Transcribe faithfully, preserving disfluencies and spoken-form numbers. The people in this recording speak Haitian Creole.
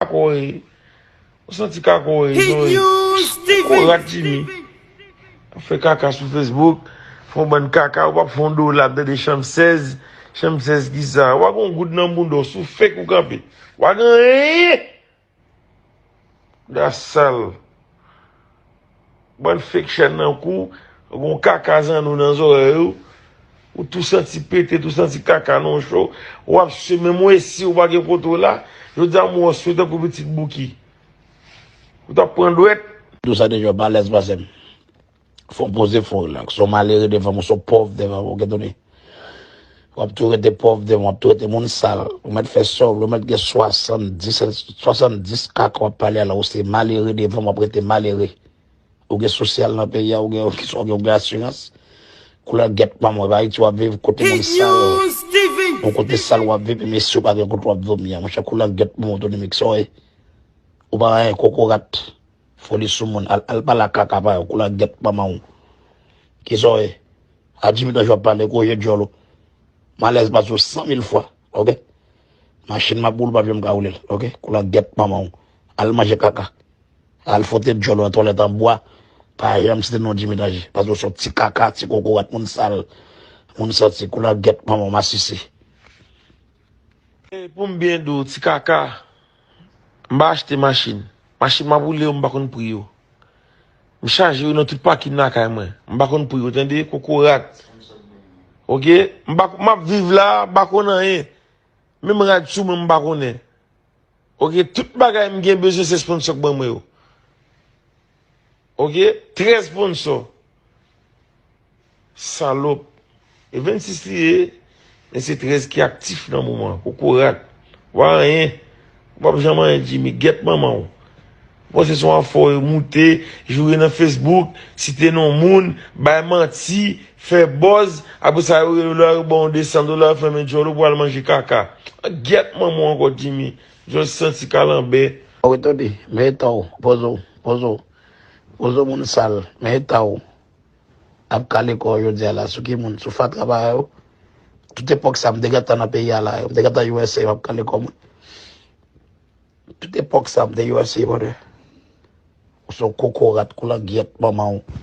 Kaka w ye. Ou santi kaka w ye, non, e. Kokorat Jimmy. Ap fè kaka sou Facebook. Fè yon bann kaka, ou p ap fè yon dola, ap tande chanm sèz. Chanm sèz ki sa? Ou pa gen yon goud nan bounda w, sou fake ou kanpe. Ou pa gen anyen. Da sal. Bann fake chèn nan kou, ou gon kaka zanno nan zòrèy ou, ou tou santi pete, tou santi kaka nan cho, w ap swe menm ou esi ou pa gen kote w la, jodi a m wè w swe tankou pitit bouki. Ou t ap pran dwèt. Tou sa deja w pa alèz pase m. Fò w poze, fò w rilaks. Se yon malere devan m, se yon pòv devan m, oke, tande. W ap tou rete pòv devan m, w ap tou rete moun sal. Ou mèt fè sa w vle, ou mèt gen swasanndis, swasanndis kaka w ap pale a la, ou se malere devan m, w ap rete malere. Ou gen sosyal nan peyi a, ou gen, ou gen, ou gen asirans. Koulè gèt manman w, Ayiti w ap viv, kote moun sal. Yon kote sal w ap viv, e mesye w pa gen kote w ap dòmi a. Monchè, koulè gèt manman w, Tony Mix, sa w ye? Ou pa anyen, kokorat. Foli sou moun. Al, al pale ak kaka pa yo, koulè gèt manman w. Kisa w ye? A Jimmy Danje w ap pale, gwo je djòl ou. M alèz pase w san mil fwa, oke? Machin m ap woule, w p ap janm ka woule l, oke? Koulè gèt manman w. Al manje kaka. Al fwote djòl ou nan twalèt an bwa. Pa janm site non Jimmy Danje. Paske w se yon ti kaka, ti kokorat, moun sal, moun santi, koulè gèt manman w, masisi. E pou m byen di w, ti kaka, m pa achte machin. Machin m ap woule yo, m pa konn pri yo. M chaje yo nan tout pakin lakay mwen. M pa konn pri yo, tande, kokorat. Oke? M pa, m ap viv la, m pa konn anyen. Menm rad sou mwen, m pa konnen. Oke, tout bagay m gen bezwen se sponsò k ban mwen yo. Oke, trèz sponsò. Salòp. E vennsis li ye, men se trèz ki aktif nan moman. Kokorat. W pa anyen. W p ap janm anyen, Jimmy. Gèt manman w. Panse se yon afè w moute, joure nan Facebook, site non moun, bay manti, fè buzz, apre sa yo rele w la, yo ba w de san dola, yo fèmen djòl ou pou al manje kaka. Gèt manman w ankò, Jimmy. Jòj santi kalanbè. Wi, Tony, men eta w, poze w, poze w. Poze w, moun sal, men eta w. Ap kale kò w jodi a la, sou ki moun? Sou fatra pa yo? Tout epòk sa, m te gentan nan peyi a la, m te gentan U S A, m ap kale kò moun. Tout epòk sa, m te U S A, brother. Ou se yon kokorat, koulè gèt manman w.